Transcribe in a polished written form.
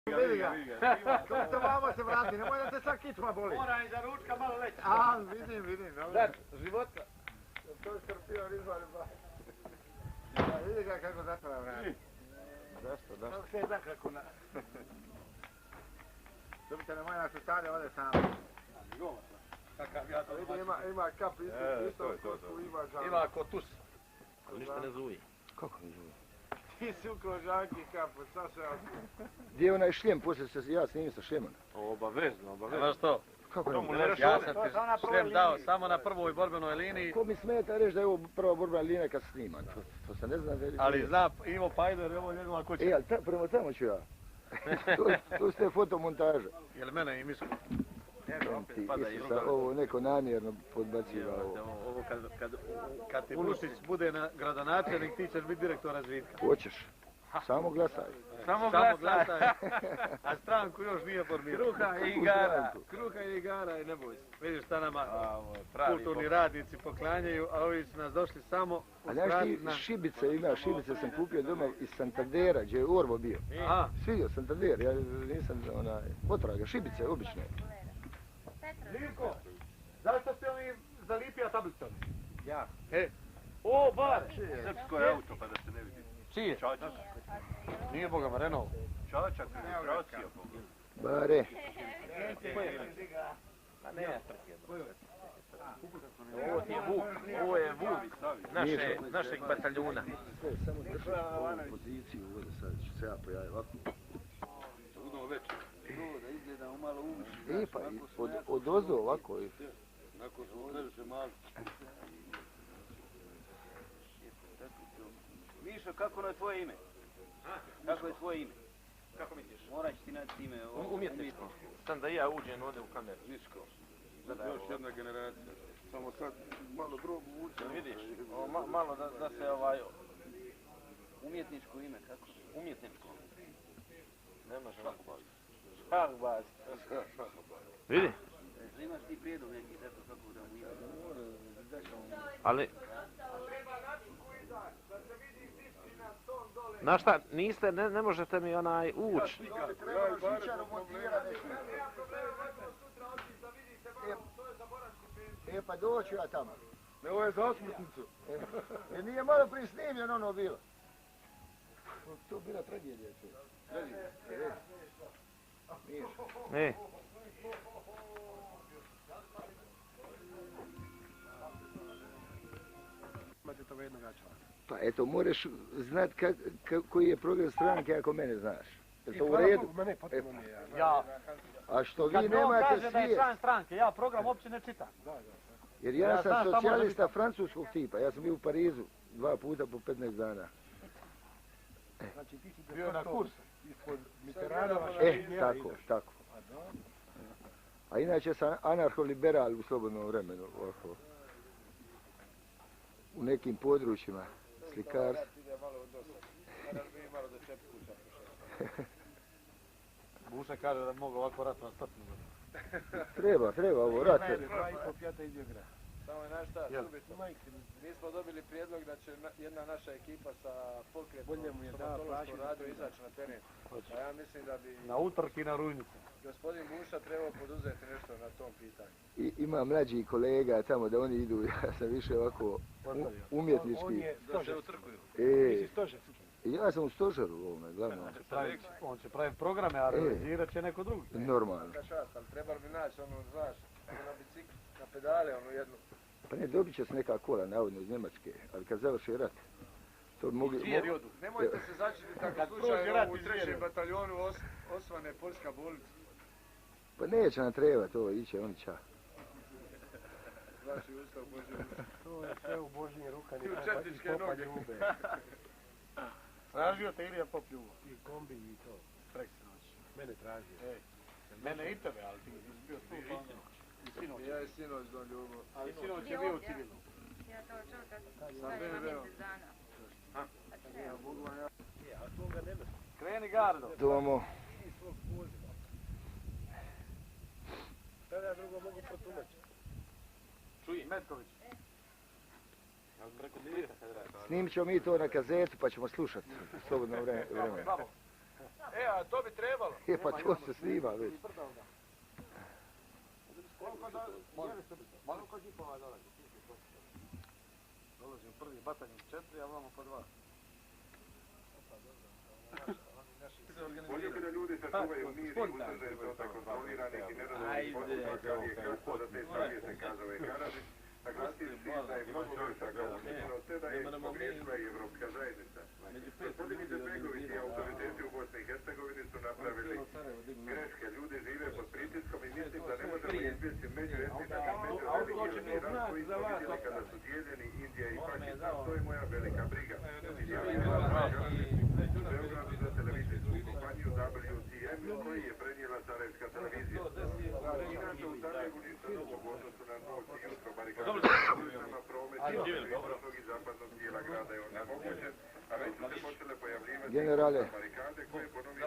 Vidi ga. To vamo se vrati, nemoj da te sad kičma boli. Mora i za ručka malo leći. A, vidim. Da, života. To je skorpion izvali ba. Vidi ga kako zatvara vrati. Zašto? Kako se je zakraku na... Ljubite, nemoj nas ostavlja ovdje sam. Kakav ja to Vidi, ima kap isto kosku, ima žal. Ima ko tus. Ništa ne zuji. Kako ne zuji? Ti si ukro žanki kapu, šta se ovdje? Gdje je onaj šljem, poslije se ja snimim sa šljemom. Obavezno. Znaš što? Kako je ono? Ja sam ti šljem dao samo na prvoj borbenoj liniji. Ko mi smeta reći da je ovo prva borbena linija kad se snima? To se ne zna da je... Ali zna Ivo Pajder, evo njegova kuća. Ali prema tamo ću ja. Tu ste fotomontaža. Jel mene i misli? Ovo neko namjerno podbaciva ovo. Ovo kad ti Vučić bude gradonačelnik, ti ćeš biti direktor razvitka. Hoćeš. Samo glasaj. Samo glasaj. A stranku još nije formirao. Kruha i igara i ne boj se. Vidiš šta nama kulturni radnici poklanjaju, a ovi su nas došli samo a znaš ti šibice sam kupio doma iz Santandera, gdje je Orvo bio. Svidio Santander, ja nisam potraga, šibice obične. Livko, zašto ste ovi zalipija tablicom? Ja. O, bar! Srpsko je auto pa da se ne vidi. Čije? Čačak. Nije Boga ma Renault. Čačak, registracija. Bare. Pa ne, Ovo je Vuk našeg bataljuna. Sve, samo drži ovu poziciju ovdje sad, ću se ja pojaviti ovako. Budemo već. Da izgledamo malo umišljeno. Pa od ozdo ovako. Nakon smo previše mali. Mišo, kako je tvoje ime? Kako je tvoje ime? Kako misliš? Morat ću ti naći ime. Umjetničko. Sam da i ja uđem ovdje u kameru. Miško. Još jedna generacija. Samo sad malo drogu učinu. Vidiš? Malo da se Umjetničko ime, kako? umjetničko. Ne može baviti. Šahbaz. Vidi? Imaš ti prijedlog neki, zato kako da mu ime. Ali... Znaš šta, niste, ne možete mi ući. Pa doću ja tamo. Ne, ovo je za osmrtnicu. Jer nije malo prije snimljeno ono bilo. To bila tragedija. Ne. Imate toga jednog čovjeka. Pa eto, moraš znat koji je program stranke ako mene znaš. Je to u redu? Mene potpuno nije. Ja. A što vi Kad mi on nemate kaže da je svijest. član stranke, ja program uopće ne čitam. Jer ja sam socijalista francuskog tipa. Ja sam bio u Parizu 2 puta po 15 dana. Znači ti si bio na kursu. Ispod Mitteranova. Tako. A inače sam anarcho-liberal u slobodnom vremenu. Ovako. U nekim područjima. Slikarstvo. Buša kaže da bi mogao ovako rat na stotinu. Treba ovo rat. 2,5 izbjegra. Samo je naš šta, mi smo dobili prijedlog da će jedna naša ekipa sa pokretom stomatološkog radio izaći na teren. A ja mislim da bi... Na utrk i na rujnicu. Gospodin Buša trebao poduzeti nešto na tom pitanju. Ima mlađi kolega tamo da oni idu, ja sam više ovako umjetnički. On je stožerski. Ti si stožerski. Ja sam u stožeru u ovome, glavno. On će praviti programe, a realizirat će neko drugi. Normalno. Ali trebali bi naći ono, znaš, na bicikl, na pedale, ono jednu. Pa ne, dobit će se neka kola, navodno, iz Njemačke, ali kad završi rat, to bi mogli... Nemojte se začeti tako slučaju u 3. bataljonu osvane Poljska bolnica. Pa neće nam treba to, iće oni ča. Vaši ustav Božje ruke. To je sve u Božnije ruka. I u četničke noge. Tražio te Ilija Popljuvo. I kombi i to. Preksinoć. Mene tražio. Mene i tebe, ali ti nisi bio tu sinoć. Ja i sinoć don Ljubo. Ali sinoć je bio u civilnom. Ja to čovjeka Sam BMW. A to ga nema. Kreni gardo. Domo. Sada ja drugo mogu protumačiti. Čuj, Metković. Snimit ćemo mi to na kazetu pa ćemo slušati slobodno vremena. a to bi trebalo. Pa to se snima već. Koliko džipova dolazi? Dolazi u prvi batanj 4, a vamo po 2. Bolje kada ljudi sačuvaju mir i uzdržaju se od nekontroliranih i nerazumnih postupaka, je kako za te savjete, kazao je Karadžić, naglasivši da je mnogo grešaka učinjeno, te da je pogriješila i Evropska zajednica. Gospodin Izetbegović i autoriteti u Bosni i Hercegovini su napravili greške. Ljudi žive pod pritiskom i mislim da ne možemo izbjeći međuetnički i međureligiozni rat koji smo vidjeli kada su dijeljeni Indija i Pakistan. To je moja velika briga. Beogradu za televizijsku kompaniju WTM koji je prenijela Sarajevska televizija. Inače u Sarajevu ništa novog u odnosu na noć i jutro barikade nama promet istočnog i zapadnog dijela grada je onemogućen, a već su se počele pojavljivati barikade koje ponovno